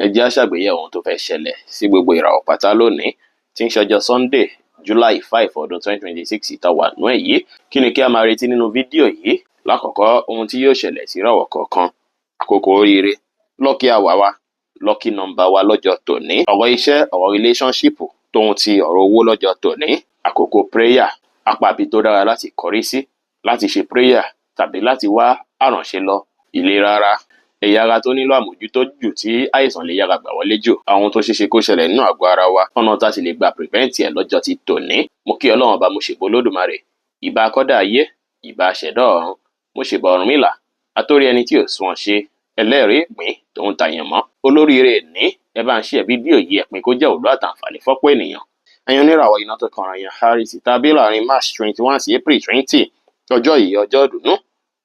Ẹ jẹ́ á ṣàgbéyẹ̀wò ohun tó fẹ́ ṣẹlẹ̀ sí gbogbo ìràwọ̀ pátá lónìí tí ń ṣọjọ́ Sunday, July 5, ọdún 2026 tá wà nú ẹ̀ yìí. Kí ni kí a máa retí nínú fídíò yìí? Lákọ̀ọ́kọ́, ohun tí yóò ṣẹlẹ̀ sí ìràwọ̀ kọ̀ọ̀kan, àkókò oríire, lucky hour wa, lucky number wa lọ́jọ́ tòní, ọ̀rọ̀ iṣẹ́, ọ̀rọ̀ relationship, tóun ti ọ̀rọ̀ owó lọ́jọ́ tòní, àkókò prayer, apá ibi tó dára láti kọrí sí láti ṣe prayer tàbí láti wá àránṣe lọ, ìlera ara, ẹ̀yà ara tó nílò àmójútó jù tí àìsàn lè yára gbà wọlé jù, àwọn ohun tó ṣeéṣe kó ṣẹlẹ̀ nínú àgọ́ ara wa, ọ̀nà tá a sì lè gbà prevent ẹ̀ lọ́jọ́ ti tòní. Mo kí Ọlọ́run Ọba, mo ṣèbà Olódùmarè, ìbà akọ́dá ayé, ìbà aṣẹ̀dá ọ̀run, mo ṣèbà Ọ̀rúnmìlà, atórí ẹni tí ò sunwọ̀n ṣe, ẹlẹ́rìí ìpín tòun tàyànmọ́. Olóríire ní ẹ bá ń share fídíò yìí, ẹ pín kó jẹ́ òwúlò àtàǹfààní fọ́pọ̀ ènìyàn. Ẹ̀yin oníràwọ̀ iná tó kanra yan Aries tàbí láàrin March 21 sí April 20, ọjọ́ yìí, ọjọ́ ìdùnnú,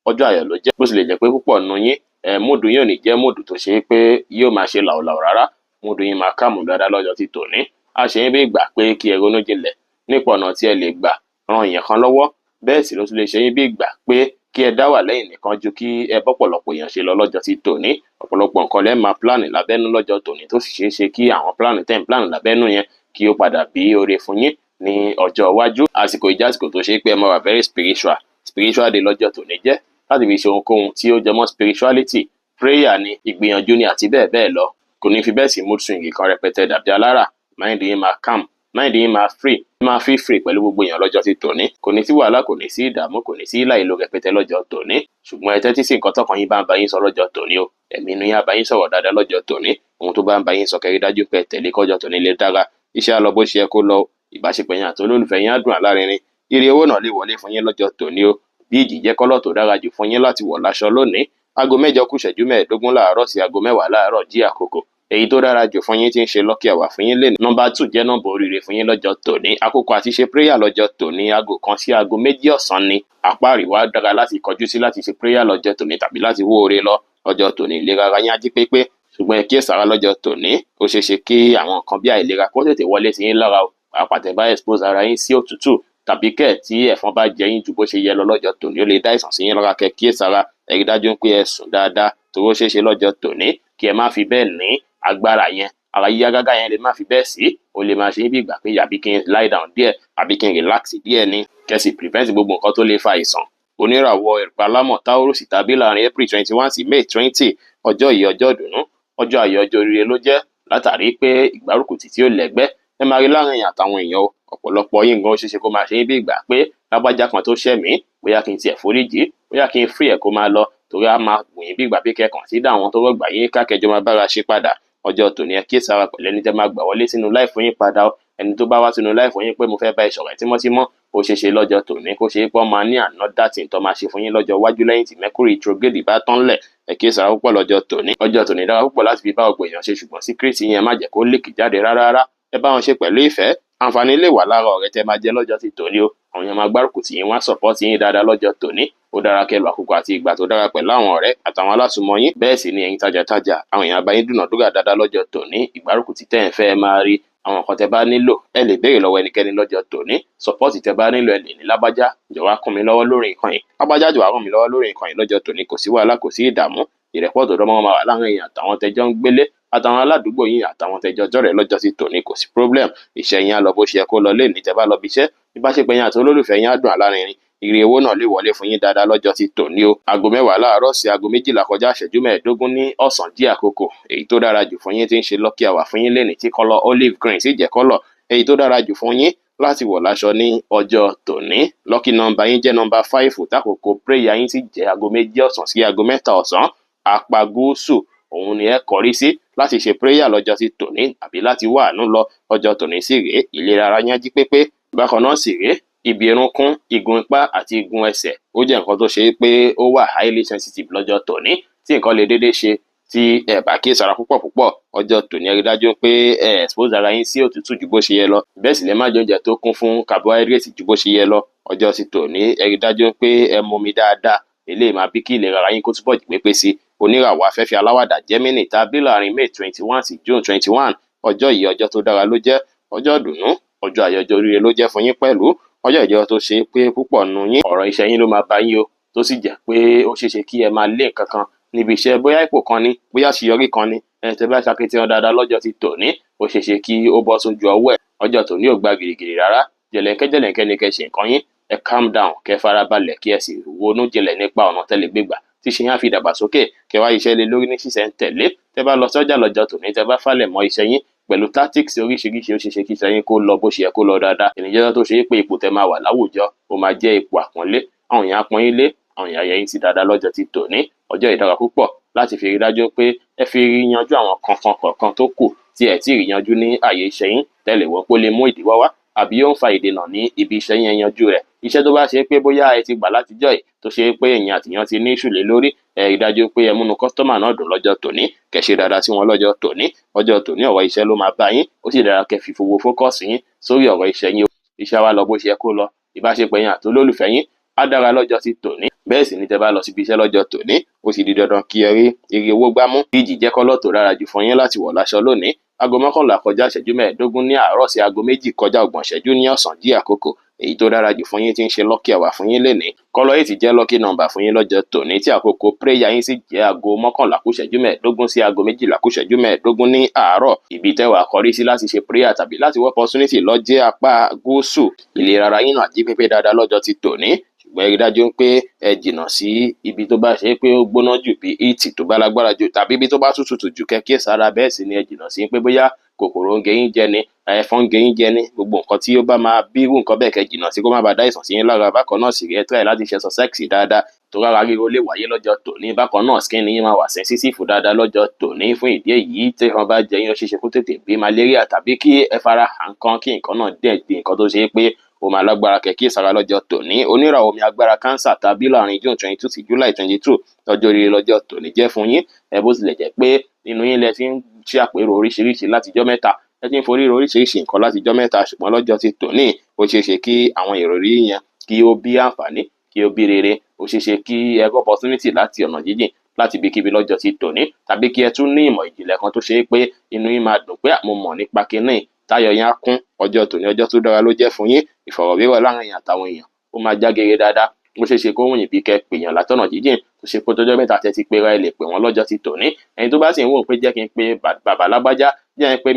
ọjọ́ ayọ̀ ló jẹ́. Bó sì lè jẹ́ pé púpọ̀ nínú yín ẹ̀ mood yín ò ní jẹ́ mood tó ṣe é pé yóò máa ṣe làwùlàwù rárá. Mood yín máa calm dáadáa lọ́jọ́ ti tòní. A ṣe yín bí ìgbà pé kí ẹ ronú jinlẹ̀ nípa ọ̀nà tí ẹ lè gbà ran èèyàn kan lọ́wọ́. Bẹ́ẹ̀ sì ló tún lè ṣe yín bí ìgbà pé kí ẹ dá wà lẹ́yìn nìkan ju kí ẹ bọ́pọ̀lọpọ̀ èèyàn ṣe lọ lọ́jọ́ ti tòní. Ọ̀pọ̀lọpọ̀ nǹkan lẹ́ máa plan lábẹ́nú lọ́jọ́ tòní, tó sì ṣeé ṣe kí àwọn plan tẹ́ ń plan lábẹ́nú yẹn kí ó padà bí oore fún yín ní ọjọ́ iwájú. Àsìkò ìjásìkò tó ṣe pé ẹ máa wà very spiritual, spiritual day lọ́jọ́ tòní jẹ́ láti fi ṣe ohunkóhun tí ó jẹmọ́ spirituality, prayer ni, ìgbìyànjú ni, àti bẹ́ẹ̀ bẹ́ẹ̀ lọ. Kò ní fi bẹ́ẹ̀ sí mood swing kan rẹpẹtẹ dàbí alára. Mind yín máa calm, mind yín máa free, máa feel free pẹ̀lú gbogbo èèyàn lọ́jọ́ ti tòní. Kò ní sí wàhálà, kò ní sí ìdààmú, kò ní sí ìlà ìlò rẹpẹtẹ lọ́jọ́ tòní. Ṣùgbọ́n ẹ tẹ́tí sí nǹkan tọkàn yín bá ń bá yín sọ lọ́jọ́ tòní o. Ẹ̀mí inú yín á bá yín sọ̀rọ̀ dáadáa lọ́jọ́ tòní. Ohun tó bá ń bá yín sọ, kẹ́ rí dájú pé ẹ tẹ̀lé kọ́jọ́ tòní lè dára. Iṣẹ́ á lọ bó ṣe yẹ kó lọ, ìbáṣepọ̀ yín àti olólùfẹ́ yín á dùn alárinrin. Ire owó náà lè wọlé fún yín lọ́jọ́ tòní o. Beige jẹ́ colour tó dára jù fún yín láti wọ̀ láṣọ lónìí. Aago 8 kù ìṣẹ́jú 15 láàárọ̀ sí aago 10 láàárọ̀ jí àkókò. Èyí tó dára jù fún yín tí ń ṣe lucky hour fún yín lénìí. Number 2 jẹ́ nọ́mbà oríire fún yín lọ́jọ́ tòní. Àkókò àti ṣe prayer lọ́jọ́ tòní, aago 1 sí aago 2 ọ̀sán ni. Apá àríwá dára láti kọjú sí láti ṣe prayer lọ́jọ́ tòní tàbí láti wó oore lọ lọ́jọ́ tòní. Ìlera ara yín á jí pépé, ṣùgbọ́n ẹ kíyèsára lọ́jọ́ tòní. Ó ṣeé ṣe kí àwọn nǹkan bí àìlera kó tètè wọlé sí yín lára o. Pàápàá tẹ́ bá expose ara yín sí òtútù tàbí kẹ̀ tí ẹ̀fọn bá jẹ yín ju bó ṣe yẹ lọ lọ́jọ́ tòní, ó lè dá àìsàn sí yín lára. Kẹ́ kíyèsára, ẹ rí dájú pé ẹ sùn dáadáa, torí ó ṣeé ṣe lọ́jọ́ tòní kí ẹ má fi bẹ́ẹ̀ ní agbára yẹn. Ara yíyá gágá yẹn lè má fi bẹ́ẹ̀ sí, ó lè máa ṣe yín bí ìgbà pé àbí kí n lie down díẹ̀, àbí kí n relax díẹ̀ ni. Kẹ́ sì prevent gbogbo nǹkan tó lè fa àìsàn. Oníràwọ̀ ìpalámọ̀ Taurus tàbí láàrin April 21 sí May 20, ọjọ́ yìí, ọjọ́ ìdùnnú, ọjọ́ ayọ̀, ọjọ́ oríire ló jẹ́ látàrí pé ìgbárùkùtì tí ó lẹ́gbẹ́ ẹ máa rí láàrin èèyàn àtàwọn èèyàn o. Ọ̀pọ̀lọpọ̀ yín gan, ó ṣeéṣe kó máa ṣe yín bí ìgbà pé lágbájá kan tó ṣẹ̀ mí, bóyá kí n tiẹ̀ foríjì, bóyá kí n free ẹ̀ kó máa lọ, torí á máa wù yín bí ìgbà pé kẹ́kàn sí dá àwọn tó rọ̀gbà yín kákẹjọ máa bára ṣe padà. Ọjọ́ tòní, ẹ kíyèsára pẹ̀lú ẹni tẹ́ máa gbà wọlé sínú life yín padà o. Ẹni tó bá wá sínú life yín pé mo fẹ́ bá ẹ ṣọ̀rẹ́ tímọ́tímọ́, ó ṣeé ṣe lọ́jọ́ tòní kó ṣe é pé wọ́n máa ní another thing tó máa ṣe fún yín lọ́jọ́ iwájú lẹ́yìn tí Mercury retrograde bá tán lẹ̀. Ẹ kíyèsára púpọ̀ lọ́jọ́ tòní. Ọjọ́ tòní dára púpọ̀ láti fi bá ọ̀pọ̀ èèyàn ṣe, ṣùgbọ́n secret yẹn, má jẹ́ kó leak jáde rárá rárá. Ẹ bá wọn ṣe pẹ̀lú ìfẹ́. Àǹfààní lè wà lára ọ̀rẹ́ tẹ́ máa jẹ lọ́jọ́ ti tòní o. Àwọn èèyàn máa gbárùkù tì yín, wọ́n á support yín dáadáa lọ́jọ́ tòní. Ó dára kẹ́ lo àkókò àti ìgbà tó dára pẹ̀lú àwọn ọ̀rẹ́ àtàwọn alásùnmọ́ yín. Bẹ́ẹ̀ sì ni ẹ̀yin tajàtajà, àwọn èèyàn á bá yín dúnàdúrà dáadáa lọ́jọ́ tòní. Ìgbárùkù tí tẹ́ ẹ̀ ń fẹ́, ẹ máa rí. Àwọn nǹkan tẹ́ bá nílò, ẹ lè béèrè lọ́wọ́ ẹnikẹ́ni lọ́jọ́ tòní. Support tẹ́ bá nílò, ẹ lè ní, "Lágbájá, jọ̀wọ́ wá kún mi lọ́wọ́ lórí nǹkan yìí. Lágbájá, jọ̀wọ́ wá ràn mí lọ́wọ́ lórí nǹkan yìí." Lọ́jọ́ tòní, kò sí wàhálà, kò sí ìdààmú. Ìrẹ́pọ̀ tó dánmọ́rán máa wà láàrin èèyàn àtàwọn tẹ́jọ́ ń gbélé, àtàwọn aládùúgbò yín, àtàwọn tẹ́jọ́ jọ̀rẹ́ lọ́jọ́ sí tòní. Kò sí problem. Iṣẹ́ yín á lọ bó ṣe yẹ kó lọ lénìí tẹ́ bá lọ bí iṣẹ́. Ìbáṣepọ̀ yín àti olólùfẹ́ yín á dùn alárinrin. Ire owó náà lè wọlé fún yín dáadáa lọ́jọ́ ti tòní o. Aago 10 láàárọ̀ sí aago 12 kọjá ìṣẹ́jú 15 ní ọ̀sán jí àkókò. Èyí tó dára jù fún yín tí ń ṣe lucky hour fún yín lénìí, tí colour olive green sì jẹ́ colour èyí tó dára jù fún yín láti wọ̀ láṣọ ní ọjọ́ tòní. Lucky number yín jẹ́ number 5, tákòókò prayer yín sì jẹ́ aago 2 ọ̀sán sí aago 3 ọ̀sán. Apá gúúsù òun ni ẹ kọrí sí láti ṣe prayer lọ́jọ́ ti tòní àbí láti wá àánú lọ lọ́jọ́ tòní. Sì rèé, ìlera ara yín á jí pépé. Bákan náà sì rèé, ibi irúnkún, igun ipá àti igun ẹsẹ̀, ó jẹ́ nǹkan tó ṣe é pé ó wà highly sensitive lọ́jọ́ tòní, tí nǹkan lè déédéé ṣe tí ẹ bá kíyèsára púpọ̀ púpọ̀. Ọjọ́ tòní, ẹ rí dájú pé ẹ expose ara yín sí òtútù ju bó ṣe yẹ lọ. Bẹ́ẹ̀ sì lẹ má jẹ oúnjẹ tó kún fún carbohydrate ju bó ṣe yẹ lọ. Ọjọ́ ti tòní, ẹ rí dájú pé ẹ mumi dáadáa. Eléyìí máa bí kí ìlera ara yín kó túbọ̀ jí pépé sí. Oníràwọ̀ afẹ́fẹ́ aláwàdà Gemini tàbí láàrin May 21 sí June 21, ọjọ́ yìí, ọjọ́ tó dára ló jẹ́, ọjọ́ ìdùnnú, ọjọ́ ayọ̀, ọjọ́ oríire ló jẹ́ fún yín pẹ̀lú. Ọjọ́ ìjọ tó ṣe pé púpọ̀ nù yín, ọ̀rọ̀ iṣẹ́ yín ló máa bá yín o, tó sì jẹ́ pé ó ṣeé ṣe kí ẹ máa lé nǹkan kan níbi iṣẹ́, bóyá ipò kan ni, bóyá àṣeyọrí kan ni. Ẹ Ẹni tẹ́ bá ṣakitiyan dáadáa lọ́jọ́ ti tòní, ó ṣeé ṣe kí ó bọ́ sójú ọwọ́ ẹ̀. Ọjọ́ tòní ò gba gìrìgìrì rárá. Jẹ̀lẹ̀ńkẹ́ jẹ̀lẹ̀ńkẹ́ ni kẹ́ ṣe nǹkan yín. Ẹ calm down, kẹ́ farabalẹ̀, kí ẹ sì ronú jinlẹ̀ nípa ọ̀nà tẹ́lẹ̀ gbégbà tí ṣe yín á fi dàgbàsókè, kẹ́ wá iṣẹ́ lé lórí ní ṣísẹ̀ ń tẹ̀lé. Tẹ́ bá lọ sọ́jà lọ́jọ́ tòní, tẹ́ bá falẹ̀ mọ́ iṣẹ́ yín pẹ̀lú tactics oríṣiríṣi, ó ṣeé ṣe kí iṣẹ́ yín kó lọ bó ṣe yẹ kó lọ dáadáa. Ènìyàn tó ṣe é pé ipò tẹ́ máa wà láwùjọ ó máa jẹ́ ipò àpọ́nlé, àwọn èèyàn á pọ́n yín lé, àwọn èèyàn á yẹ yín sí dáadáa lọ́jọ́ ti tòní. Ọjọ́ ìdára púpọ̀ láti fi rí dájú pé ẹ fi rí yanjú àwọn kankan kọ̀ọ̀kan tó kù tí ẹ tí ì rí yanjú ní àyè iṣẹ́ yín, tẹ́lẹ̀ wọ́n pé ó lè mú ìdíwọ́ wá àbí ó ń fa ìdènà ní ibi iṣẹ́ yín, ẹ yanjú rẹ̀. Iṣẹ́ tó bá ṣe pé bóyá ẹ ti gbà látijọ́ yìí, tó ṣe pé ẹ̀yin àtìyàn ti ní ìṣù lé lórí, ẹ rí dájú pé ẹ múnú customer náà dùn lọ́jọ́ tòní, kẹ́ ṣe dáadáa sí wọn lọ́jọ́ tòní. Ọjọ́ tòní, ọ̀rọ̀ iṣẹ́ ló máa bá yín. Ó sì dára kẹ́ fi fowó focus yín sórí ọ̀rọ̀ iṣẹ́ yín. Iṣẹ́ wa lọ bó ṣe yẹ kó lọ. Ìbáṣepọ̀ yín àti olólùfẹ́ yín á dára lọ́jọ́ ti tòní. Bẹ́ẹ̀ sì ni tẹ́ bá lọ síbi iṣẹ́ lọ́jọ́ tòní, ó sì di dandan kí ẹ rí ire owó gbámú. Ìjì jẹ́ colour tó dára jù fún yín láti wọ̀ láṣọ lónìí. 11:25 ní àárọ̀ sí 2:30 ní ọ̀sán jí àkókò èyí tó dára jù fún yín tí ń ṣe lucky hour fún yín lénìí. Colour eight jẹ́ lucky number fún yín lọ́jọ́ tòní, tí àkókò prayer yín sì jẹ́ 10:45 sí 11:45 ní àárọ̀. Ibi tẹ́wàá kọrí sí láti ṣe prayer tàbí láti wọ́ opportunity lọ jẹ́ apá gúúsù. Ìlera ara yín náà jí pépé dáadáa lọ́jọ́ ti tòní, ṣùgbọ́n ẹ rí dájú pé ẹ jìnnà sí ibi tó bá ṣe pé ó gbóná jù, bí heat tó bá lágbára jù, tàbí ibi tó bá tútù jù, kẹ́ kíyèsára. Bẹ́ẹ̀ sì ni ẹ jìnnà sí pé bóyá kòkòrò ń gé yín jẹ ni, ẹ̀fọn ń gé yín jẹ ni, gbogbo nǹkan tí ó bá máa bí irú nǹkan bẹ́ẹ̀, kẹ́ jìnnà sí kó má bàa dá ìsàn sí yín lára. Bákan náà sì rí, ẹ try láti ṣe exercise dáadáa, torí ara ríro lè wáyé lọ́jọ́ tòní. Bákan náà, skin yín máa wà sensitive dáadáa lọ́jọ́ tòní. Fún ìdí èyí, tí wọ́n bá jẹ yín, ó ṣeéṣe kó tètè bí malaria tàbí kí ẹ fara hàn nǹkan, kí nǹkan náà dẹ̀ di nǹkan tó ṣe é pé ó máa lágbára, kẹ́ kíyèsára lọ́jọ́ tòní. Oníràwọ̀ omi agbára Cancer tàbí láàrin June 22 sí July 22, lọ́jọ́ oríire lọ́jọ́ tòní jẹ́ fún yín. Ẹ bó tilẹ̀ jẹ́ pé nínú yín lẹ ti ń ṣe àpérò oríṣiríṣi látijọ́ mẹ́ta, ẹ ti ń forí ro oríṣiríṣi nǹkan látijọ́ mẹ́ta, ṣùgbọ́n lọ́jọ́ ti tòní, ó ṣeé ṣe kí àwọn ìròrí yẹn kí ó bí àǹfààní, kí ó bí rere. Ó ṣeé ṣe kí ẹ gbọ́ opportunity láti ọ̀nà jíjìn, láti ibikíbi lọ́jọ́ ti tòní, tàbí kí ẹ tún ní ìmọ̀ ìjìnlẹ̀ kan tó ṣe é pé inú yín máa dùn pé mo mọ̀ nípa kinní, táyọ̀ yín á kún. Ọjọ́ tòní, ọjọ́ tó dára ló jẹ́ fún yín. Ìfọ̀rọ̀wérọ̀ láàrin èèyàn àtàwọn èèyàn ó máa já geere dáadáa. Ó ṣeé ṣe kó wùn yín bí kẹ́ pèèyàn látọ̀nà jíjìn tó ṣe pé tọjọ́ mẹ́ta tẹ́ ti pera, ẹ lè pè wọ́n lọ́jọ́ ti tòní. Ẹni tó bá sì ń wò pé jẹ́ kí n pe bàbá lágbájá, jẹ́ kí n pe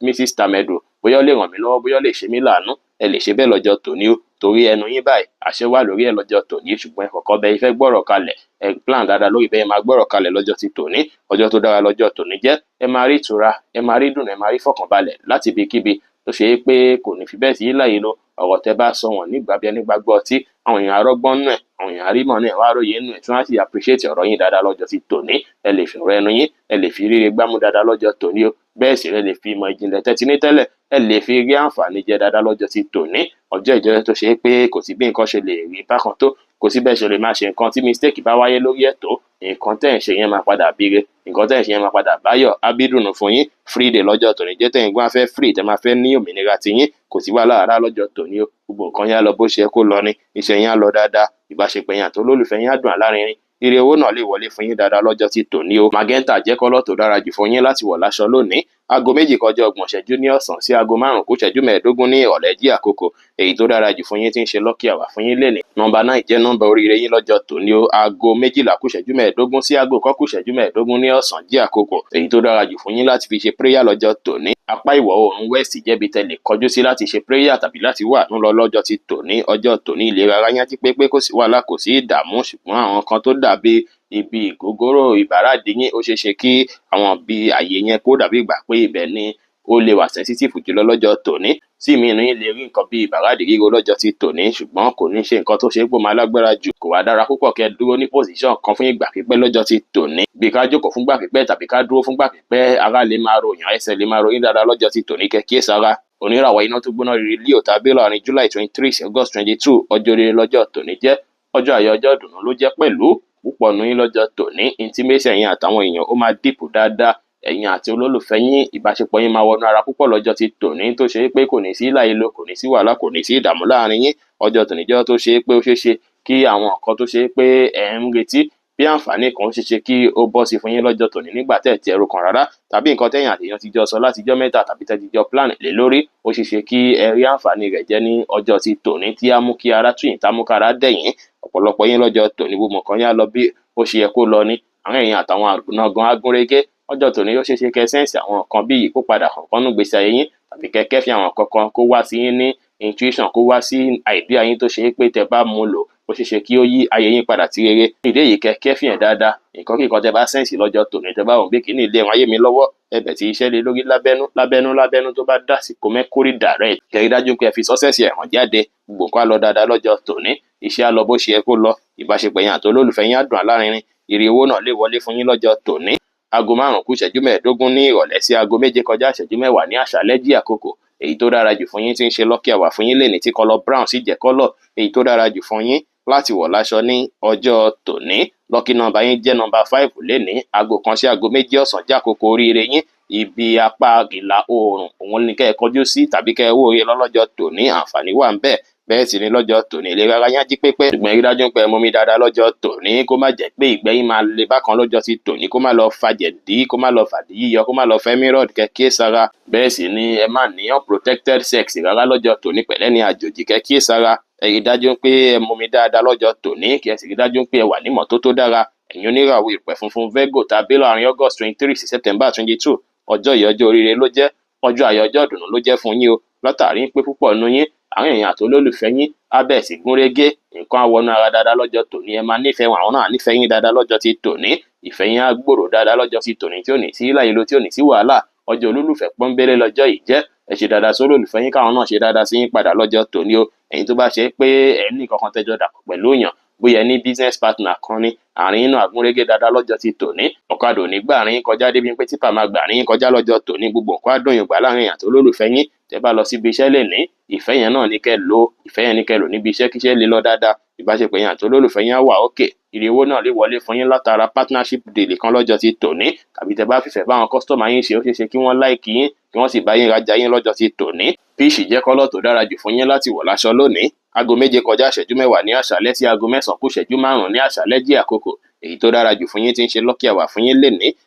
Mrs Tamedu, bóyá ó lè ràn mí lọ́wọ́, bóyá ó lè ṣe mí láàánú, ẹ lè ṣe bẹ́ẹ̀ lọ́jọ́ tòní o, torí ẹnu yín báyìí àṣẹ wà lórí ẹ̀ lọ́jọ́ tòní. Ṣùgbọ́n ẹ kọ́kọ́ bẹ ìfẹ́ gbọ́rọ̀ kalẹ̀, ẹ plan dáadáa lórí bẹ́ẹ̀ máa gbọ́rọ̀ kalẹ̀ lọ́jọ́ ti tòní. Ọjọ́ tó dára lọ́jọ́ tòní jẹ́. Ẹ máa rí ìtura, ẹ máa rí dùn, ẹ máa rí fọkànbalẹ̀ láti ibikíbi tó ṣe é pé kò ní fi bẹ́ẹ̀ sí láyé lọ. Ọ̀rọ̀ tẹ́ bá sọ wọ́n nígbà bí ẹni gbàgbọ́ ọtí, àwọn èèyàn arọ́gbọ́n nù ẹ̀, àwọn èèyàn arímọ̀ nù ẹ̀, wá róye nù ẹ̀, tí wọ́n á sì appreciate ọ̀rọ̀ yín dáadáa lọ́jọ́ ti tòní. Ẹ lè fi ọ̀rọ̀ ẹnu yín, ẹ lè fi ríre gbámú dáadáa lọ́jọ́ tòní o. Bẹ́ẹ̀ sì, ẹ lè fi ìmọ̀ ìjìnlẹ̀ tẹ́tí ní tẹ́lẹ̀, ẹ lè fi rí àǹfààní jẹ dáadáa lọ́jọ́ ti tòní. Ọjọ́ ìjọ tó ṣe é pé kò sí bí nǹkan ṣe lè rí bákan tó, kò sí bẹ́ẹ̀ ṣe lè máa ṣe nǹkan tí mistake bá wáyé lórí ẹ̀ tó, nǹkan tẹ́ ẹ̀ ń ṣe yẹn máa padà bíire, nǹkan tẹ́ ẹ̀ ń ṣe yẹn máa padà báyọ̀ ábídùnú fún yín. Free day lọ́jọ́ tòní jẹ́, tẹ́yìn gbọ́n á fẹ́ free, tẹ́ máa fẹ́ ní òmìnira ti yín. Kò sí wàhálà rárá lọ́jọ́ tòní o. Gbogbo nǹkan yẹn á lọ bó ṣe yẹ kó lọ ni. Iṣẹ́ yẹn á lọ dáadáa, ìbáṣepọ̀ yẹn àti olólùfẹ́ yín á dùn alárinrin, ire owó náà lè wọlé fún yín dáadáa lọ́jọ́ tí tòní o. Magenta jẹ́ colour tó dára jù fún yín láti wọ̀ láṣọ lónìí. 2:30 ní ọ̀sán sí 4:45 ní ìrọ̀lẹ́ jí àkókò èyí tó dára jù fún yín tí ń ṣe lucky hour fún yín lénìí. Nọ́mbà 9 jẹ́ nọ́mbà oríire yín lọ́jọ́ tòní o. 11:45 sí 12:45 ní ọ̀sán jí àkókò èyí tó dára jù fún yín láti fi ṣe prayer lọ́jọ́ tòní. Apá ìwọ̀ oòrùn, west, jẹ́bi tẹ́ lè kọjú sí láti ṣe prayer tàbí láti wà ń lọ lọ́jọ́ ti tòní. Ọjọ́ tòní, ìlera ara yín á jí pépé, kò sí wàhálà, kò sí ìdààmú, ṣùgbọ́n àwọn kan tó dàbí ibi ìgógóró ìbàràdì yín, ó ṣeé ṣe kí àwọn bí àyè yẹn kó dàbí ìgbà pé ibẹ̀ ni ó lè wà sensitive jùlọ lọ́jọ́ tòní. Sí mi inú yín lè rí nǹkan bí ìbàràdì ríro lọ́jọ́ ti tòní, ṣùgbọ́n kò ní ṣe nǹkan tó ṣe é pò máa lágbára jù. Kò wá dára púpọ̀ kẹ́ dúró ní position kan fún ìgbà pípẹ́ lọ́jọ́ ti tòní, bí ká jókòó fúngbà pípẹ́ tàbí ká dúró fúngbà pípẹ́. Ara lè máa ròyàn, ẹsẹ̀ lè máa ròyìn dáadáa lọ́jọ́ ti tòní, kẹ́ kíyèsára. Oníràwọ̀ iná tó gbóná riri Leo tàbí láàrin July 23 sí August 22, ọjọ́ rere lọ́jọ́ tòní jẹ́. Ọjọ́ ayọ̀, ọjọ́ ìdùnnú ló jẹ́ pẹ̀lú. Púpọ̀ nù yín lọ́jọ́ tòní, intimacy ẹ̀yin àtàwọn èèyàn ó máa deep dáadáa. Ẹ̀yin àti olólùfẹ́ yín, ìbáṣepọ̀ yín máa wọnú ara púpọ̀ lọ́jọ́ ti tòní, tó ṣe pé kò ní sí láìlo, kò ní sí wàhálà, kò ní sí ìdààmú láàrin yín. Ọjọ́ tòní jẹ́ tó ṣe pé ó ṣeé ṣe kí àwọn nǹkan tó ṣe pé ẹ̀ ń retí bí àǹfààní kan ṣe ṣe kí ó bọ́ sí fún yín lọ́jọ́ tòní nígbà tẹ́ ẹ̀ tí ẹrù kan rárá, tàbí nǹkan tẹ́yìn àtèèyàn ti jọ sọ látijọ́ mẹ́ta tàbí tẹ́ ti jọ plan lé lórí, ó ṣeé ṣe kí ẹ rí àǹfààní rẹ̀ jẹ́ ní ọjọ́ ti tòní, tí á mú kí ara tù yín, tá mú kára dẹ̀ yín. Ọ̀pọ̀lọpọ̀ yín lọ́jọ́ tòní, gbogbo nǹkan yín á lọ bí ó ṣe yẹ kó lọ ní àwọn èèyàn àtàwọn àna gan á gúnrégé. Ọjọ́ tòní, ó ṣeé ṣe kẹ́ sense àwọn nǹkan bí ìyípadà kọ̀ọ̀kan nínú ìgbésí ayé yín, tàbí kẹ́ kẹ́fín àwọn nǹkan kan kó wá sí yín ní intuition, kó wá sí idea yín, tó ṣe é pé tẹ́ bá mú lò, ó ṣeé ṣe kí ó yí ayé yín padà sí rere. Ìdí èyí, kẹ́ kẹ́fín ẹ̀ dáadáa. Nǹkan kí nǹkan tẹ́ bá sense lọ́jọ́ tòní, tẹ́ bá wò pé kíní ilé ẹ̀wọ̀n ayé mi lọ́wọ́, ẹ bẹ̀ tí iṣẹ́ lé lórí lábẹ́nú lábẹ́nú lábẹ́nú. Tó bá dàsìkò, Mercury direct, kẹ́ rí dájú pé ẹ fi success ẹ̀ hàn jáde. Gbogbo nǹkan á lọ dáadáa lọ́jọ́ tòní. Iṣẹ́ á lọ bó ṣe yẹ kó lọ. Ìbáṣepọ̀ yín àti olólùfẹ́ yín á dùn alárinrin. Ire owó náà lè wọlé fún yín lọ́jọ́ tòní. Aago 5 kù ìṣẹ́jú 15 ní ìrọ̀lẹ́ sí aago 6 kọjá ìṣẹ́jú 10 ní àṣálẹ́ jí àkókò èyí tó dára jù fún yín, tí ń ṣe lucky hour fún yín lónìí, tí colour brown sì jẹ́ colour èyí tó dára jù fún yín láti wọ̀ láṣọ ní ọjọ́ tòní. Lucky number yín jẹ́ number 5 lénìí. Aago 1 sí aago 2 ọ̀sán jẹ́ àkókò oríire yín. Ibi apá ìlà oòrùn òun ni kẹ́ ẹ kọjú sí, tàbí kẹ́ ẹ wó oore lọ́lọ́jọ́ tòní. Àǹfààní wà ń bẹ̀. Bẹ́ẹ̀ sì ni lọ́jọ́ tòní, ìlera ara yín á jí pépé, ṣùgbọ́n rí dájú pé ẹ mumi dáadáa lọ́jọ́ tòní, kó má jẹ́ pé ìgbẹ́ yín máa le bákan lọ́jọ́ ti tòní, kó má lọ fa jẹ̀dí, kó má lọ fàdí yíyọ, kó má lọ fẹ́ mirror. Kẹ́ kíyèsára. Bẹ́ẹ̀ sì ni ẹ má ní unprotected sex rárá lọ́jọ́ tòní pẹ̀lẹ́ ní àjòjì. Kẹ́ kíyèsára. Ẹ rí dájú pé ẹ mumi dáadáa lọ́jọ́ tòní, kí ẹ sì rí dájú pé ẹ wà nímọ́tótó dára. Ẹ̀yin oníràwọ̀ ìpẹ́ funfun Virgo tàbí láàrin August 23 sí September 22, ọjọ́ yìí, ọjọ́ oríire ló jẹ́, ọjọ́ ayọ̀, ọjọ́ ìdùnnú ló jẹ́ fún yín o, látàrí pé púpọ̀ nínú yín, àárín ẹ̀yin àti olólùfẹ́ yín á bẹ̀rẹ̀ sí gún régé. Nǹkan á wọnú ara dáadáa lọ́jọ́ tòní. Ẹ máa nífẹ̀ẹ́ wọn, àwọn náà nífẹ̀ẹ́ yín dáadáa lọ́jọ́ ti tòní. Ìfẹ́ yín á gbòòrò dáadáa lọ́jọ́ ti tòní, tí ò ní sí hílàhílo, tí ò ní sí wàhálà. Ọjọ́ olólùfẹ́ pọ́nbélé lọ́jọ́ yìí jẹ́. Ẹ ṣe dáadáa sí olólùfẹ́ yín, káwọn náà ṣe dáadáa sí yín padà lọ́jọ́ tòní o. Ẹ̀yin tó bá ṣe pé ẹ ní nǹkan kan tẹ́jọ́ dàpọ̀ pẹ̀lú èèyàn, bóyá ẹ ní business partner kan ní, àárín yín náà gúnrégé dáadáa lọ́jọ́ ti tòní. Ọ̀kadà ò ní gbà àárín yín kọjá débi pé típà máa gbà àárín yín kọjá lọ́jọ́ tòní. Gbogbo nǹkan á dùn yín gbà láàrin àti olólùfẹ́ yín. Tẹ́ bá lọ síbi iṣẹ́ lénìí, ìfẹ́ yẹn náà ní kẹ́ lò, ìfẹ́ yẹn ní kẹ́ lò níbi iṣẹ́, kíṣẹ́ lè lọ dáadáa. Ìbáṣepọ̀ yín àti olólùfẹ́ yín á wà ókè. Ire owó náà lè wọlé fún yín látara partnership deal kan lọ́jọ́ ti tòní, tàbí tẹ́ bá fìfẹ́ bá àwọn customer yín ṣe, ó ṣeé ṣe kí wọ́n like yín, kí wọ́n sì bá yín rajà yín lọ́jọ́ ti tòní. Peach jẹ́ colour tó dára jù fún yín láti wọ̀ láṣọ lónìí. Aago 7 kọjá ìṣẹ́jú 10 ní àṣálẹ́ sí aago 9 kù ìṣẹ́jú 5 ní àṣálẹ́ jẹ́ àkókò èyí tó dára jù fún yín, tí ń ṣe lucky hour fún yín lénìí.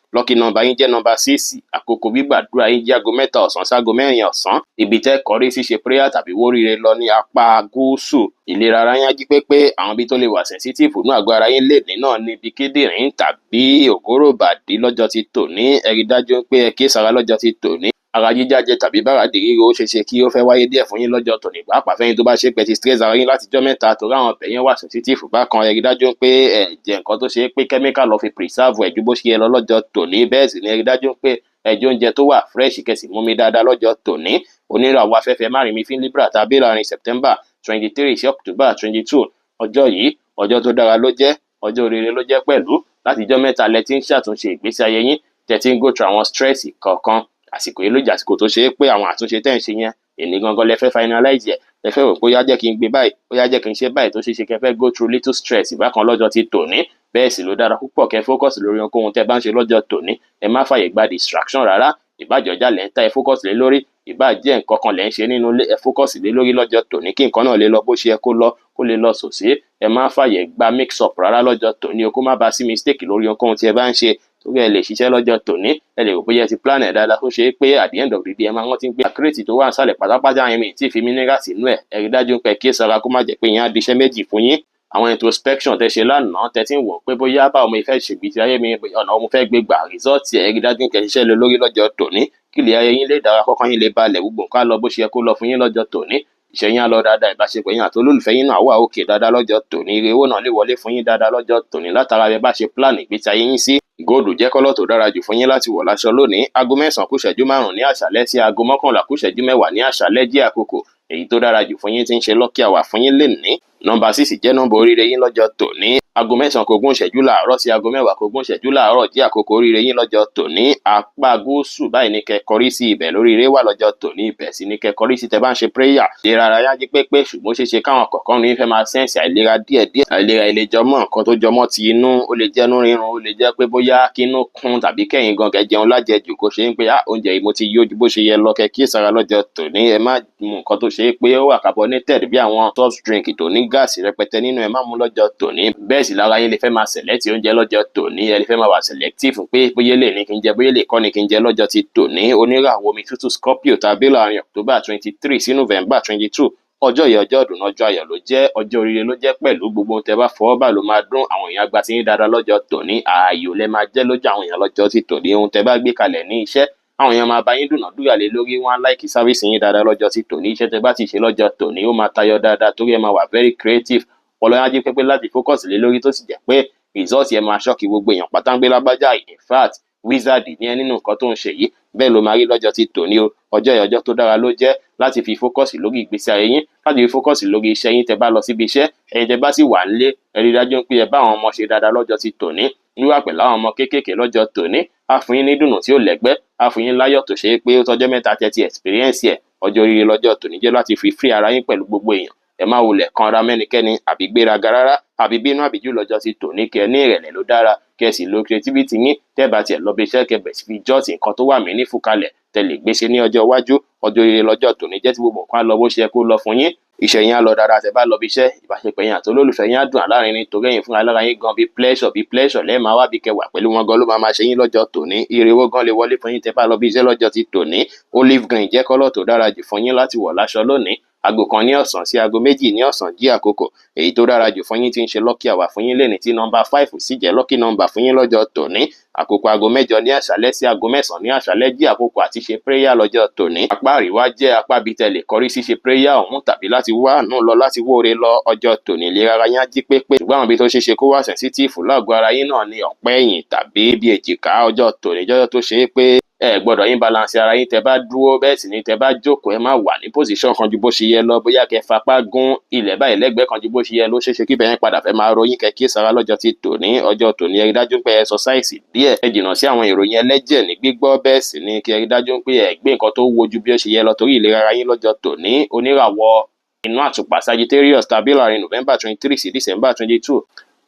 Lucky number yín jẹ́ number 6. Àkókò gbígbàdúrà yín jẹ́ aago 3 ọ̀sán sí aago 4 ọ̀sán. Ibi tẹ́ kọrí sí ṣe prayer tàbí wóríire lọ ní apá gúúsù. Ìlera ara yín á jí pépé. Àwọn ibi tó lè wà sensitive ní àgọ́ ara yín lénìí náà ní ibi kíndìnrín tàbí ògóròbàdí lọ́jọ́ ti tòní. Ẹ rí dájú pé ẹ kíyèsára lọ́jọ́ ti tòní. Ara jíjájẹ tàbí báradì ríro, ó ṣeé ṣe kí ó fẹ́ wáyé díẹ̀ fún yín lọ́jọ́ tòní, pàápàá fẹ́yìn tó bá ṣe pé ti stress ara yín látijọ́ mẹ́ta, torí àwọn ọbẹ̀ yẹn wà sensitive bákan. Ẹ rí dájú pé ẹ jẹ nǹkan tó ṣe é pé chemical lọ fi preserve ẹ̀ ju bó ṣe yẹ lọ lọ́jọ́ tòní. Bẹ́ẹ̀ sì ni ẹ rí dájú pé ẹ jẹ oúnjẹ tó wà fresh, kẹ́ sì mumi dáadáa lọ́jọ́ tòní. Oníràwọ̀ afẹ́fẹ́ márìnmí fín Libra tàbí láàrin September 23 sí October 22, ọjọ́ yìí, ọjọ́ tó dára ló jẹ́, ọjọ́ oríire ló jẹ́ pẹ̀lú. Látijọ́ mẹ́ta lẹ ti ń ṣàtúnṣe ìgbésí ayé yín, tẹ́ ti ń go through àwọn stress kọ̀ọ̀kan. Àsìkò yìí ló jẹ́ àsìkò tó ṣe é pé àwọn àtúnṣe tẹ́ ń ṣe yẹn, èní gangan lẹ fẹ́ finalize ẹ̀, lẹ fẹ́ rò pé ó yá, jẹ́ kí n gbé báyìí, ó yá, jẹ́ kí n ṣe báyìí, tó ṣeé ṣe kẹ́ fẹ́ go through little stress bákan lọ́jọ́ ti tòní. Bẹ́ẹ̀ sì ló dára púpọ̀ kẹ́ focus lórí ohunkóhun tẹ́ bá ń ṣe lọ́jọ́ tòní. Ẹ má fàyè gba distraction rárá. Ìbájọ́ ọjà lẹ́ ń ta, ẹ focus lé lórí. Ìbá jẹ́ nǹkan kan lẹ́ ń ṣe nínú ilé, ẹ focus lé lórí lọ́jọ́ tòní, kí nǹkan náà lè lọ bó ṣe yẹ kó lọ, kó lè lọ sòsé. Ẹ má fàyè gba mix up rárá lọ́jọ́ tòní o, kó má ba sí mistake lórí ohunkóhun tí ẹ bá ń ṣe, torí ẹ lè ṣiṣẹ́ lọ́jọ́ tòní, ẹ lè rò bóyá ẹ ti plan ẹ̀ dáadáa, tó ṣe é pé at the end of the day, ẹ máa rántí pé crate tó wà nísàlẹ̀ pátápátá yẹn, mi tí fi mineral sínú ẹ̀. Ẹ rí dájú pé kí sara, kó má jẹ́ pé ìyẹn á di iṣẹ́ méjì fún yín. Àwọn introspection tẹ́ ṣe lánàá, tẹ́ ti ń wò pé bóyá báwo mo fẹ́ ṣègbésí ayé mi, ọ̀nà mo fẹ́ gbé gbà, result ẹ̀, ẹ rí dájú pé ṣiṣẹ́ lé lórí lọ́jọ́ tòní, kí ilé ayé yín lè dára, kọ́kàn yín lè balẹ̀. Gbogbo nǹkan á lọ bó ṣe yẹ kó lọ fún yín lọ́jọ́ tòní. Iṣẹ́ yín á lọ dáadáa, ìbáṣepọ̀ yín àti olólùfẹ́ yín náà wà òkè dáadáa lọ́jọ́ tòní. Ire owó náà lè wọlé fún yín dáadáa lọ́jọ́ tòní látara bẹ bá ṣe plan ìgbésí ayé yín sí. Gold jẹ́ colour tó dára jù fún yín láti wọ̀ láṣọ lónìí. Aago 9 kù ìṣẹ́jú 5 ní àṣálẹ́ sí aago 10:45 ní àṣálẹ́ jẹ́ àkókò èyí tó dára jù fún yín, tí ń ṣe lucky hour fún yín lénìí. Number 6 jẹ́ nọ́mbà oríire yín lọ́jọ́ tòní. Aago 9 kù 20 láàárọ̀ sí aago 10:40 láàárọ̀ jẹ́ àkókò oríire yín lọ́jọ́ tòní. Apá gúúsù báyìí ní kẹ́ kọrí sí, ibẹ̀ lóríire wà lọ́jọ́ tòní. Ibẹ̀ sì ní kẹ́ kọrí sí tẹ́ bá ń ṣe prayer. Ìlera ara yá jí pépé, ṣùgbọ́n ó ṣeé ṣe káwọn kọ̀ọ̀kan ní fẹ́ máa sense àìlera díẹ̀díẹ̀. Àìlera ilé jọmọ́ nǹkan tó jọmọ́ ti inú, ó lè jẹ́ inú rírun, ó lè jẹ́ pé bóyá kínú kún, tàbí kẹ́yìn gan kẹ́ jẹun lájẹjù, kó ṣe ń pé ah, oúnjẹ yìí, mo ti yó ju bó ṣe yẹ lọ. Kẹ́ kíyèsára lọ́jọ́ tòní. Ẹ má mu nǹkan tó ṣe é pé ó wà carbonated, bí àwọn soft drink tó ní gas rẹpẹtẹ nínú, ẹ má mu lọ́jọ́ tòní. Bẹ́ẹ̀ sì lára yín lè fẹ́ máa select oúnjẹ lọ́jọ́ tòní. Ẹ lè fẹ́ máa wà selective pé bóyá lè ní kí n jẹ, bóyá lè kọ́ ni kí n jẹ lọ́jọ́ ti tòní. Oníràwọ̀ omi tútù Scorpio tàbí láàrin October 23 sí November 22, Ọjọ́ yìí, ọjọ́ ìdùnnú, ọjọ́ ayọ̀ ló jẹ́, ọjọ́ oríire ló jẹ́ pẹ̀lú. Gbogbo ohun tẹ́ bá fọwọ́ bà ló máa dún. Àwọn èèyàn gba ti yín dáadáa lọ́jọ́ tòní. Ààyò lẹ máa jẹ́ lójú àwọn èèyàn lọ́jọ́ ti tòní. Ohun tẹ́ bá gbé kalẹ̀ ní iṣẹ́, àwọn èèyàn máa bá yín dúnàádúrà lé lórí, wọn á like service yín dáadáa lọ́jọ́ ti tòní. Iṣẹ́ tẹ́ bá ti ṣe lọ́jọ́ tòní, ó máa tayọ dáadáa torí ẹ máa wà very creative. Ọpọlọ yín á jí pépé láti focus lé lórí, tó sì jẹ́ pé result yẹn máa shock gbogbo èèyàn pátá ń gbé lágbájá. In fact, wizard ní ẹ nínú nǹkan tó ń ṣe yìí. Bẹ́ẹ̀ ló máa rí lọ́jọ́ ti tòní o. Ọjọ́ yìí, ọjọ́ tó dára ló jẹ́ láti fi focus lórí ìgbésí ayé yín, láti fi focus lórí iṣẹ́ yín tẹ́ bá lọ síbi iṣẹ́. Ẹ̀yin tẹ́ bá sì wà nílé, ẹ rí dájú pé ẹ bá àwọn ọmọ ṣe dáadáa lọ́jọ́ ti tòní. Wíwà pẹ̀lú àwọn ọmọ kéékèèké lọ́jọ́ tòní á fún yín ní dùnnú tí ó lẹ́gbẹ́, á fún yín láyọ̀ tó ṣe é pé ó tọ́jọ́ mẹ́ta tẹ́ ti experience ẹ̀. Ọjọ́ oríire lọ́jọ́ tòní jẹ́ láti fi free ara yín pẹ̀lú gbogbo èèyàn. Ẹ má wulẹ̀ kanra mẹ́nikẹ́ni àbí gbéraga rárá àbí bínú àbíjù lọ́jọ́ ti tòní. Kẹ́ ní ìrẹ̀lẹ̀ ló dára, kẹ́ sì lo creativity yín. Tẹ́ bá tiẹ̀ lọ bí iṣẹ́, kẹ́ bẹ̀rẹ̀ sí fi jot nǹkan tó wà meaningful kalẹ̀ tẹ́ lè gbé ṣe ní ọjọ́ iwájú. Ọjọ́ oríire lọ́jọ́ tòní jẹ́ tí gbogbo nǹkan á lọ bó ṣe yẹ kó lọ fún yín. Iṣẹ́ yín á lọ dáadáa tẹ́ bá lọ bí iṣẹ́. Ìbáṣepọ̀ yín àti olólùfẹ́ yín á dùn alárinrin torí ẹ̀yin fúnra lára yín gan, bí pleasure, bí pleasure lẹ́ẹ̀ máa wá bí kẹwàá pẹ̀lú wọn gan ló máa máa ṣe yín lọ́jọ́ tòní. Ire owó gan lè wọlé fún yín tẹ́ bá lọ bí iṣẹ́ lọ́jọ́ ti tòní. Olive green jẹ́ colour tó dára jù fún yín láti wọ̀ láṣọ lónìí. Aago 1 ní ọ̀sán sí aago 2 ní ọ̀sán jí àkókò èyí tó dára jù fún yín, tí ń ṣe lucky hour fún yín lénìí, tí nọ́mbà 5 sì jẹ́ lucky number fún yín lọ́jọ́ tòní. Àkókò aago 8 ní àṣálẹ́ sí aago 9 ní àṣálẹ́ jí àkókò àti ṣe prayer lọ́jọ́ tòní. Apá àríwá jẹ́ apá bíi tẹ́ lè kọrí sí ṣe prayer ọ̀hún tàbí láti wá àánú lọ, láti wóore lọ ọjọ́ tòní. Ìlera ara yín á jí pépé, ṣùgbọ́n àwọn ibi tó ṣeé ṣe kó wà sensitive lágọ̀ọ́ ara yín náà ní ọ̀pá ẹ̀yìn tàbí bí èjìká. Ọjọ́ tòní jọ́jọ́ tó ṣe é pé ẹ gbọ́dọ̀ imbalance ara yín tẹ́ bá dúró, bẹ́ẹ̀ sì ni tẹ́ bá jókòó, ẹ má wà ní position kan ju bó ṣe yẹ lọ. Bóyá kẹ́ fapá gún ilẹ̀ báyìí lẹ́gbẹ̀ẹ́ kan ju bó ṣe yẹ ló, ṣeéṣe kí ibẹ̀ yẹn padà fẹ́ máa ro yín. Kẹ́ kíyèsára lọ́jọ́ ti tòní. Ọjọ́ tòní, ẹ rí dájú pé exercise díẹ̀, ẹ jìnnà sí àwọn ìròyìn ẹlẹ́jẹ̀ ní gbígbọ́. Bẹ́ẹ̀ sì ni kí ẹ rí dájú pé ẹ gbé nǹkan tó wúwo ju bí ó ṣe yẹ lọ torí ìlera ara yín lọ́jọ́ tòní. Oníràwọ̀ inú àtùpà Sagittarius tàbí láàrin November 23 sí December 22,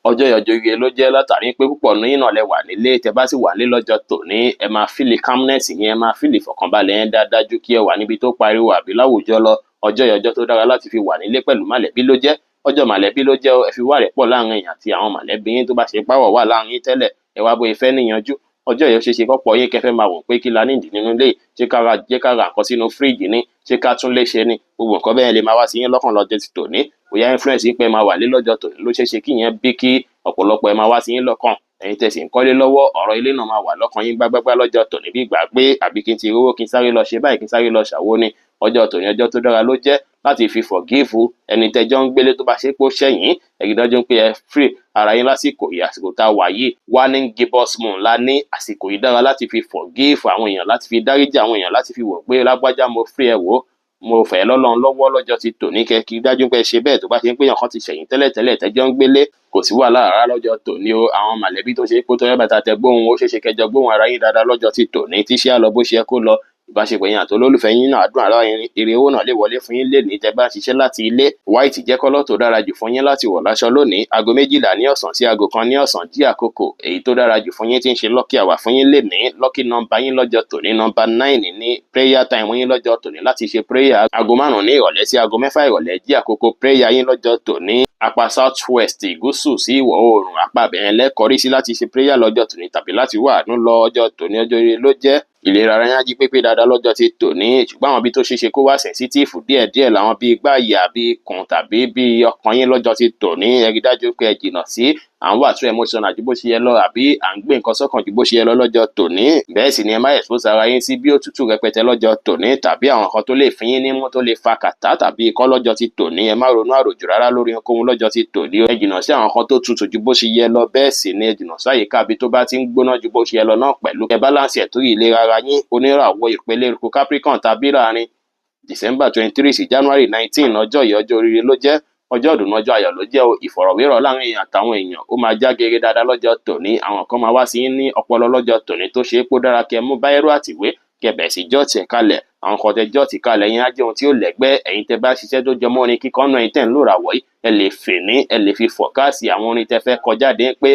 ọjọ́ ìyọjọ́ ire ló jẹ́ látàrí pé púpọ̀ nínú yín náà lẹ wà nílé. Tẹ bá sì wà nílé lọ́jọ́ tòní, ẹ máa feel calmness yẹn, ẹ máa feel ìfọ̀kànbalẹ̀ yẹn dáadáa ju kí ẹ wà níbi tó pariwo àbí láwùjọ lọ. Ọjọ́ ìyọjọ́ tó dára láti fi wà nílé pẹ̀lú mọ̀lẹ́bí ló jẹ́. Ọjọ́ mọ̀lẹ́bí ló jẹ́. Ẹ fi wá rẹ̀ pọ̀ láàrin èèyàn àti àwọn mọ̀lẹ́bí yín. Tó bá ṣe páwọ̀ wà láàrin yín tẹ́lẹ̀, ẹ wá bóyá fẹ́ níyanjú. Ọjọ́ yìí, ó ṣeé ṣe kọ́pọ̀ yín kẹfẹ́ máa wò pé kí la nídìí nínú ilé, ṣé ká ra, jẹ́ ká ra nǹkan sínú fíríjì ni, ṣé ká tún lé ṣe ni. Gbogbo nǹkan bẹ́ẹ̀ lè máa wá sí yín lọ́kàn lọ́jọ́ ti tòní. Bóyá influence yín pé máa wà lé lọ́jọ́ tòní ló ṣeé ṣe kí ìyẹn bí kí ọ̀pọ̀lọpọ̀ ẹ máa wá sí yín lọ́kàn. Ẹ̀yin tẹ́ sì ń kọ́lé lọ́wọ́, ọ̀rọ̀ ilé náà máa wà lọ́kàn yín gbágbágbá lọ́jọ́ tòní, bí ìgbà pé àbí kí n ti rówó kí n sáré lọ ṣe báyìí, kí n sáré lọ ṣàwo ni. Ọjọ́ tòní, ọjọ́ tó dára ló jẹ́ láti fi forgive ẹni tẹ́jọ́ ń gbélé tó bá ṣe pé ó ṣẹ̀yìn. Ẹ rí dájú pé ẹ free ara yín lásìkò yìí. Àsìkò tá a wà yìí, waning gibbous moon la ní. Àsìkò yìí dára láti fi forgive àwọn èèyàn, láti fi dáríjì àwọn èèyàn, láti fi wò pé lágbájá, mo free ẹ, wò ó, mo fẹ́ lọ́lọ́run lọ́wọ́ lọ́jọ́ ti tòní. Kẹ́ kí dájú pé ẹ ṣe bẹ́ẹ̀. Tó bá ṣe ń pé èèyàn kan ti ṣẹ̀yìn tẹ́lẹ̀tẹ́lẹ̀ tẹ́jọ́ ń gbélé, kò sí wàhálà rárá lọ́jọ́ tòní o. Àwọn mọ̀lẹ́bí tó ṣe é pé tó yẹ bàtà tẹ gbóhùn, ó ṣeéṣe kẹjọ gbóhùn ara yín dáadáa lọ́jọ́ ti tòní, tí ṣé á lọ bó ṣe yẹ kó lọ. Ìbáṣepọ̀ yín àti olólùfẹ́ yín náà dùn ara yín. Ire owó náà lè wọlé fún yín lè ní tẹ́ bá ń ṣiṣẹ́ láti ilé. White jẹ́ colour tó dára jù fún yín láti wọ̀ láṣọ lónìí. Aago 12 ní ọ̀sán sí aago 1 ní ọ̀sán jí àkókò èyí tó dára jù fún yín, tí ń ṣe lucky hour fún yín lè ní. Lucky number yín lọ́jọ́ tòní, number 9 ní. Prayer time yín lọ́jọ́ tòní láti ṣe prayer, aago 5 ní ìrọ̀lẹ́ sí aago 6 ìrọ̀lẹ́ jí àkókò prayer yín lọ́jọ́ tòní. Apá south west, gúúsù sí ìwọ̀ oòrùn, apá abẹ́rẹ́ lẹ́kọ̀ọ́rí sí láti ṣe prayer lọ́jọ́ tòní tàbí láti wà nú lọ. Ọjọ́ tòní, ọjọ́ ire ló jẹ́. Ìlera ara yín á jí pépé dáadáa lọ́jọ́ ti tòní, ṣùgbọ́n àwọn ibi tó ṣeé ṣe kó wá sensitive díẹ̀díẹ̀ làwọn bíi gbáàyà, bíi ikùn tàbí bíi ọkàn yín lọ́jọ́ ti tòní. Ẹ rí dájú pé ẹ jìnnà sí à ń wà too emotional ju bó ṣe yẹ lọ àbí à ń gbé nǹkan sọ́kàn ju bó ṣe yẹ lọ lọ́jọ́ tòní. Bẹ́ẹ̀ sì ni ẹ má expose ara yín sí bí òtútù rẹpẹtẹ lọ́jọ́ tòní tàbí àwọn nǹkan tó lè fín yín nímú, tó lè fa kàtá tàbí ikọ́ lọ́jọ́ ti tòní. Ẹ má ronú àròjù rárá lórí ohunkóhun lọ́jọ́ ti tòní. Ẹ jìnnà sí àwọn nǹkan tó tutù ju bó ṣe yẹ lọ. Bẹ́ẹ̀ sì ni ẹ jìnnà sí àyíká ibi tó bá ti ń gbóná ju bó ṣe yẹ lọ náà pẹ̀lú. Ẹ balance ẹ̀ torí ìlera ara yín. Oníràwọ̀ ìpele eruku Capricorn tàbí láàrin December 23 sí January 19, ọjọ́ yìí, ọjọ́ oríire ló jẹ́, ọjọ́ ìdùnnú, ọjọ́ ayọ̀ ló jẹ́ o. Ìfọ̀rọ̀wérọ̀ láàrin èèyàn àtàwọn èèyàn ó máa já geere dáadáa lọ́jọ́ tòní. Àwọn kan máa wá sí yín ní ọpọlọ lọ́jọ́ tòní tó ṣe é pé ó dára kẹ́ mú biro àtìwé, kẹ́ bẹ̀rẹ̀ sí jot ẹ̀ kalẹ̀. Àwọn kan tẹ jot kalẹ̀ yẹn á jẹ́ ohun tí ó lẹ́gbẹ́. Ẹ̀yin tẹ́ bá ṣiṣẹ́ tó jọmọ́ orin kíkọ́ náà, ẹ̀yin tẹ́ ń lò ràwọ̀ yìí, ẹ lè fè ní ẹ lè fi forecast àwọn orin tẹ́ fẹ́ kọ jáde pé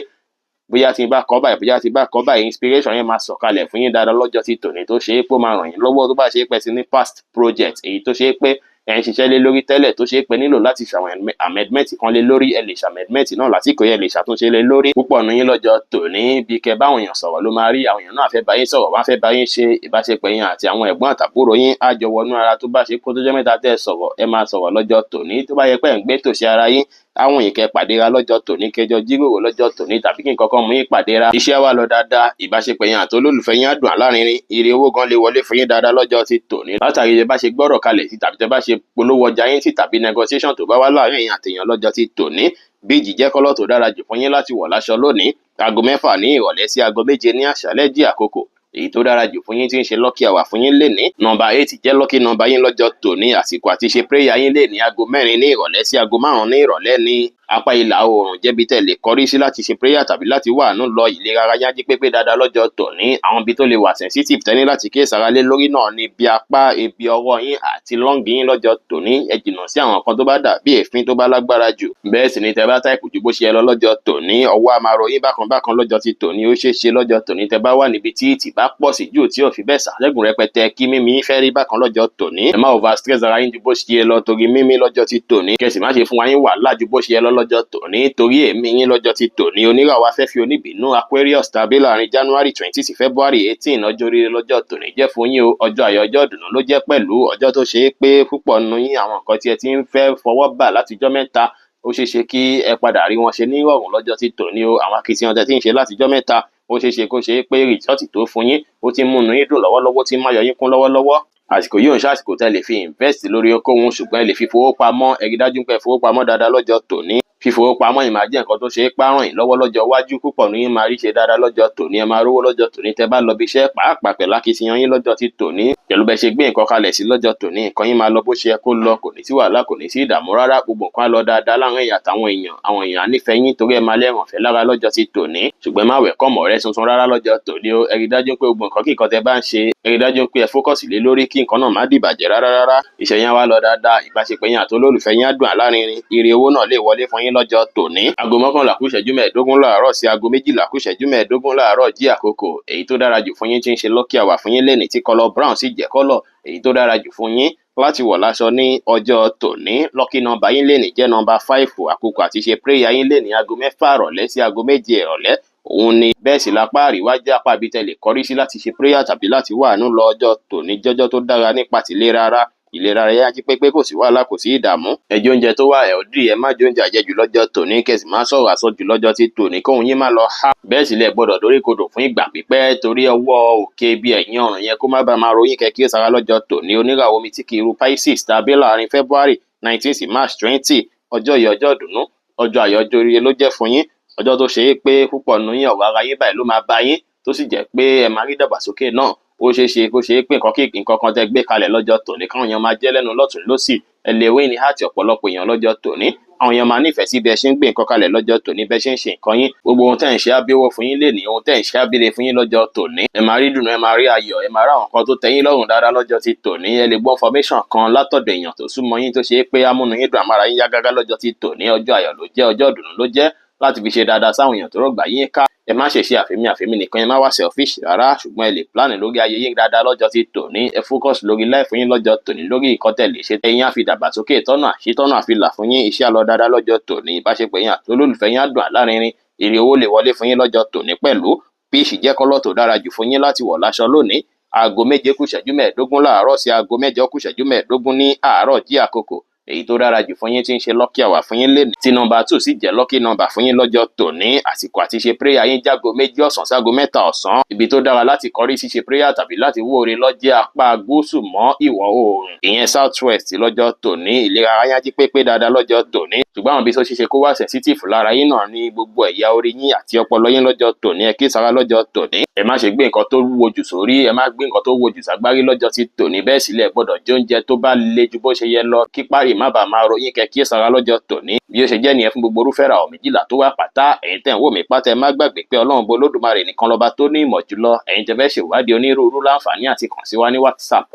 bóyá tí n bá kọ báyìí, bóyá tí n bá kọ báyìí, inspiration yẹn máa sọ̀kalẹ̀ fún yín dáadáa lọ́jọ́ tí tòní, tó ṣe é pé ó máa ràn yín lọ́wọ́. Tó bá ṣe é pẹ́ sí ní past project èyí tó ṣe é pé Ẹ̀ ń ṣiṣẹ́ lé lórí tẹ́lẹ̀ tó ṣe é pé nílò láti ṣàwọn amendment kan lé lórí, ẹ lè ṣe amendment náà lásìkò yẹn, lè ṣàtúnṣe lé lórí. Púpọ̀ nínú yín lọ́jọ́ tòní, bí kẹ báwọn èèyàn sọ̀rọ̀ ló máa rí. Àwọn èèyàn náà fẹ́ bá yín sọ̀rọ̀, wọ́n á fẹ́ bá yín ṣe. Ìbáṣepọ̀ yín àti àwọn ẹ̀gbọ́n àtàbúrò yín á jọ wọnú ara. Tó bá ṣe kó tó jẹ́ mẹ́ta tẹ́ ẹ sọ̀rọ̀, ẹ máa sọ̀rọ̀ lọ́jọ́ tòní. Tó bá yẹ pé ẹ̀ ń gbé tòsí ara yín, àwọn yìí kẹ́ pàdéra lọ́jọ́ tòní, kẹjọ jíròrò lọ́jọ́ tòní, tàbí kí nǹkan kan mú yín pàdéra. Iṣẹ́ wa lọ dáadáa, ìbáṣepọ̀ yín àti olólùfẹ́ yín á dùn alárinrin. Ire owó gan lè wọlé fún yín dáadáa lọ́jọ́ ti tòní, látàrí tẹ́ bá ṣe gbọ́rọ̀ kalẹ̀ sí, tàbí tẹ́ bá ṣe polówó ọjà yín sí, tàbí negotiation tó bá wá láàrin yín àtèèyàn lọ́jọ́ ti tòní. Beige jẹ́ colour tó dára jù fún yín láti wọ̀ láṣọ lónìí. Aago 6 ní ìrọ̀lẹ́ sí aago 7 ní àṣálẹ́ jí àkókò èyí tó dára jù fún yín tí ń ṣe lucky hour fún yín lénìí. Nọ́mbà 8 jẹ́ lucky number yín lọ́jọ́ tòní. Àsìkò àti ṣe prayer yín lénìí, aago 4 ní ìrọ̀lẹ́ sí aago 5 ní ìrọ̀lẹ́ ní apá ìlà oòrùn jẹ́bi tẹ́ lè kọrí sí láti ṣe prayer tàbí láti wà nù lọ. Ìlera ara yín á jí pépé dáadáa lọ́jọ́ tòní. Àwọn ibi tó lè wà sensitive tẹ́ní láti kíyèsára lé lórí náà ni bí apá, ibi ọwọ́ yín àti lung yín lọ́jọ́ tòní. Ẹ jìnnà sí àwọn nǹkan tó bá dà bí èéfín tó bá lágbára jù. Bẹ́ẹ̀ sì ni tẹ́ bá type ju bó ṣe yẹ lọ lọ́jọ́ tòní, ọwọ́ á máa ro yín bákan bákan lọ́jọ́ ti tòní. Ó ṣeé ṣe lọ́jọ́ tòní, tẹ́ bá wà níbi tí ìtì bá pọ̀ sí jù, tí ò fi bẹ́ẹ̀ sàlẹ́gùn rẹpẹtẹ, kí mímí fẹ́ rí bákan lọ́jọ́ tòní. Ẹ má over stress ara yín ju bó ṣe yẹ lọ torí mímí lọ́jọ́ ti tòní. Kẹsì má ṣe fún wa yín wàhálà ju bó ṣe yẹ lọ lọ́jọ́ tòní torí èémí yín lọ́jọ́ ti tòní. Oníràwọ̀ afẹ́fẹ́ oníbìínú Aquarius tàbí láàrin January 20 sí February 18, ọjọ́ oríire lọ́jọ́ tòní jẹ́ fún yín o. Ọjọ́ ayọ̀, ọjọ́ ìdùnnú ló jẹ́ pẹ̀lú. Ọjọ́ tó ṣe é pé púpọ̀ nínú yín, àwọn nǹkan tí ẹ ti ń fẹ́ fọwọ́ bà látijọ́ mẹ́ta, ó ṣeé ṣe kí ẹ padà rí wọn ṣe ní ìrọ̀rùn lọ́jọ́ ti tòní o. Àwọn akitiyan tẹ́ ti ń ṣe látijọ́ mẹ́ta, ó ṣeé ṣe kó ṣe é pé result tó fún yín, ó ti ń múnú yín dùn lọ́wọ́lọ́wọ́, tí ń máyọ̀ yín kún lọ́wọ́lọ́wọ́. Àsìkò yìí ò ń ṣàsìkò tẹ́ lè fi invest lórí ohunkóhun, ṣùgbọ́n ẹ lè fi fowó pamọ́. Ẹ rí dájú pé ẹ fowó pamọ́ dáadáa lọ́jọ́ tòní. Fífowó pamọ́ yìí máa jẹ́ nǹkan tó ṣe é páràn yín lọ́wọ́ lọ́jọ́ iwájú. Púpọ̀ ní yín máa rí ṣe dáadáa lọ́jọ́ tòní. Ẹ máa rówó lọ́jọ́ tòní tẹ́ bá lọ bí iṣẹ́, pàápàá pẹ̀lú akitiyan yín lọ́jọ́ ti tòní, pẹ̀lú bẹ́ ṣe gbé nǹkan kalẹ̀ sí lọ́jọ́ tòní. Nǹkan yín máa lọ bó ṣe yẹ kó lọ, kò ní sí wàhálà, kò ní sí ìdààmú rárá. Gbogbo nǹkan á lọ dáadáa láàrin ẹ̀yin àtàwọn èèyàn. Àwọn èèyàn á nífẹ̀ẹ́ yín torí ẹ máa lẹ́ràn fẹ́ lára lọ́jọ́ ti tòní. Ṣùgbọ́n ẹ má welcome ọ̀rẹ́ tuntun rárá lọ́jọ́ tòní o. Ẹ rí dájú pé gbogbo nǹkan kí nǹkan tẹ́ bá ń ṣe, ẹ rí dájú pé ẹ focus lé lórí, kí nǹkan náà má dìbàjẹ́ rárá rárá. Iṣẹ́ yẹn wá lọ dáadáa, ìbáṣepọ̀ yín àti olólùfẹ́ yín á dùn alárinrin. Ire owó náà lè wọlé fún yín lọ́jọ́ tòní. Aago 11 kù ìṣẹ́jú 15 láàárọ̀ sí aago 12 kù ìṣẹ́jú 15 láàárọ̀ jí àkókò èyí tó dára jù fún yín tí ń ṣe lucky hour fún yín lénìí, tí colour brown sì jẹ́ colour èyí tó dára jù fún yín láti wọ̀ láṣọ ní ọjọ́ tòní. Lucky number yín lénìí jẹ́ number 5. Àkókò àti ṣe prayer yín lénìí, aago 6 ìrọ̀lẹ́ sí aago 7 ìrọ̀lẹ́ òun ni. Bẹ́ẹ̀ sì lápá àríwá jẹ́ apá ibi tẹ́ lè kọrí sí láti ṣe prayer tàbí láti wà nù lọ ọjọ́ tòní. Jọ́jọ́ tó dára nípa tìlera ara. Ìlera rẹ̀ á jí pépé, kò sí wàhálà, kò sí ìdààmú. Ẹ jẹ oúnjẹ tó wà healthy, ẹ má jẹ oúnjẹ àjẹjù lọ́jọ́ tòní, kẹsì má sọ̀rọ̀ àsọjù lọ́jọ́ tí tòní, kóhun yín má lọ há. Bẹ́ẹ̀ sì lẹ gbọ́dọ̀ doríkodò fún ìgbà pípẹ́ torí ọwọ́ òkè bí ẹ̀yìn ọrùn yẹn kó má bàa máa ròyìn kẹ kí ó sara lọ́jọ́ tòní. Oníràwọ̀ omi tí kì í ru Pisces tàbí láàrin February 19 sí March 20, ọjọ́ yìí, ọjọ́ ìdùnnú, ọjọ́ ayọ̀, ọjọ́ oríire ló jẹ́ fún yín. Ọjọ́ tó ṣe é pé púpọ̀ nínú yín, ọ̀rọ̀ ara yín báyìí ló máa bá yín, tó sì jẹ́ pé ẹ máa rí ìdàgbàsókè náà. Ó ṣeé ṣe kó ṣe é pé nǹkan kí nǹkan kan tẹ́ gbé kalẹ̀ lọ́jọ́ tòní, káwọn èèyàn máa jẹ́ lẹ́nu lọ́tùn lósì. Ẹ lè win ní heart ọ̀pọ̀lọpọ̀ èèyàn lọ́jọ́ tòní. Àwọn èèyàn máa nífẹ̀ẹ́ sí bí ẹ ṣe ń gbé nǹkan kalẹ̀ lọ́jọ́ tòní, bẹ́ ṣe ń ṣe nǹkan yín. Gbogbo ohun tẹ́ ń ṣe á bíwọ́ fún yín lénìí, ohun tẹ́ ń ṣe á bíre fún yín lọ́jọ́ tòní. Ẹ máa rí dùnú, ẹ máa rí ayọ̀, ẹ máa rí àwọn nǹkan tó tẹ́ yín lọ́rùn dáadáa lọ́jọ́ ti tòní. Ẹ lè gbọ́ information kan látọ̀dọ̀ èèyàn tó súnmọ́ yín, tó ṣe é pé á múnú yín dùn, àmára yín yá gágá lọ́jọ́ ti tòní. Ọjọ́ ayọ̀ ló jẹ́, ọjọ́ ìdùnnú ló jẹ́ láti fi ṣe dáadáa sáwọn èèyàn tó rọ̀gbà yín ká. Ẹ má ṣe ṣe àfẹ́mí àfẹ́mí nìkan, ẹ má wá selfish rárá, ṣùgbọ́n ẹ lè plan lórí ayé yín dáadáa lọ́jọ́ ti tòní. Ẹ focus lórí life yín lọ́jọ́ tòní, lórí nǹkan tẹ́ lè ṣe ẹ̀yin á fi dàgbàsókè, tọ́nà àṣetọ́nà àfi là fún yín. Iṣẹ́ á lọ dáadáa lọ́jọ́ tòní, ìbáṣepọ̀ yín àti olólùfẹ́ yín á dùn alárinrin. Èrè owó lè wọlé fún yín lọ́jọ́ tòní pẹ̀lú. Peach jẹ́ colour tó dára jù fún yín láti wọ̀ láṣọ lónìí. Aago 7 kù ìṣẹ́jú 15 láàárọ̀ sí aago 8 kù ìṣẹ́jú 15 ní àárọ̀ jí àkókò èyí tó dára jù fún yín tí ń ṣe lucky hour fún yín lénìí, tí number 2 sì jẹ́ lucky number fún yín lọ́jọ́ tòní. Àsìkò àti ṣe prayer yín jágo 2 ọ̀sán ságo 3 ọ̀sán. Ibi tó dára láti kọrí sí ṣe prayer tàbí láti wóore lọ́jẹ́ apá gúúsù mọ́ ìwọ̀ oòrùn, ìyẹn south west lọ́jọ́ tòní. Ìlera ara yín á jí pépé dáadáa lọ́jọ́ tòní, ṣùgbọ́n àwọn ibi tó ṣeéṣe kó wà sensitive lára yín náà ní gbogbo ẹ̀yà orí yín àti ọpọlọ yín lọ́jọ́ tòní. Ẹ kí sára lọ́jọ́ tòní. Ẹ má ṣe gbé nǹkan tó wúwo jù sórí, ẹ má gbé nǹkan tó wúwo jù ságbárí lọ́jọ́ ti tòní. Bẹ́ẹ̀ sì lẹ gbọ́dọ̀ jẹ oúnjẹ tó bá le ju bó ṣe yẹ lọ, kí párí má bàa máa ròyìn kẹ kí sára lọ́jọ́ tòní. Bí ó ṣe jẹ́ nìyẹn fún gbogbo orúfẹ́ ìràwọ̀ 12 tó wà pátá. Ẹ̀yin tẹ́ ń wò mí pátá, ẹ má gbàgbé pé Ọlọ́run bó Olódùmarè nìkan lọ́ba tó ní ìmọ̀ jùlọ. Ẹ̀yin tẹ́ fẹ́ ṣèwádìí onírúurú, láǹfààní àti kàn sí wa ní WhatsApp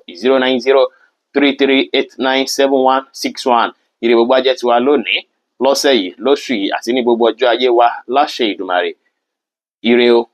09033897161. Ire gbogbo á jẹ́ tiwa lónìí, lọ́sẹ̀ yìí, lóṣù yìí àti ní gbogbo ọjọ́ ayé wa láṣẹ Ìdùmarè. Ire o.